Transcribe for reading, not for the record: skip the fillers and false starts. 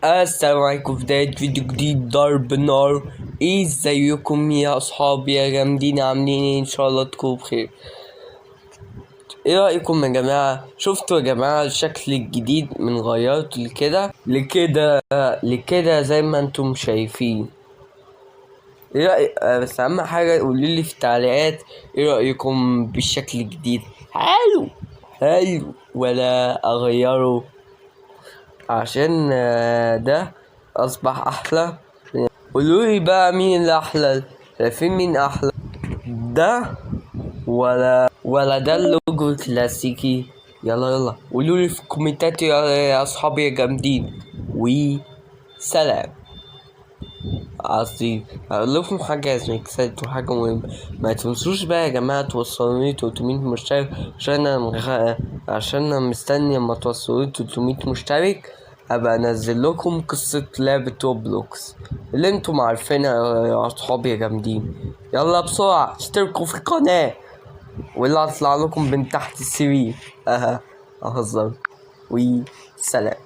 السلام عليكم. في بداية فيديو جديد ضرب نار. ايه ازيكم يا اصحابي يا جامدين؟ عاملين ايه؟ ان شاء الله تكونوا بخير. ايه رأيكم يا جماعة؟ شفتوا يا جماعة الشكل الجديد من غيرته لكده لكده لكده زي ما انتم شايفين؟ ايه رأي بس اهم حاجة قولولي في التعليقات ايه رأيكم بالشكل الجديد؟ حلو حلو ولا اغيره؟ عشان ده اصبح احلى. قولولي بقى مين اللي احلى؟ شايفين مين احلى، ده ولا ده اللوجو الكلاسيكي؟ يلا يلا قولولي في الكومنتات يا اصحابي يا جامدين، وسلام. قصدي هقول لكم حاجة يا زميكسات وحاجة مهمة، ما تنسوش بقى يا جماعة توصلوني 300 مشترك، عشان انا مستني اما توصلوني 300 مشترك ابقى انزل لكم قصة لعبة روبلوكس اللي انتم عارفينها يا اصحابي يا جامدين. يلا بسرعة اشتركوا في القناة واللي هطلع لكم من تحت السرير. اها اهزر، وسلام.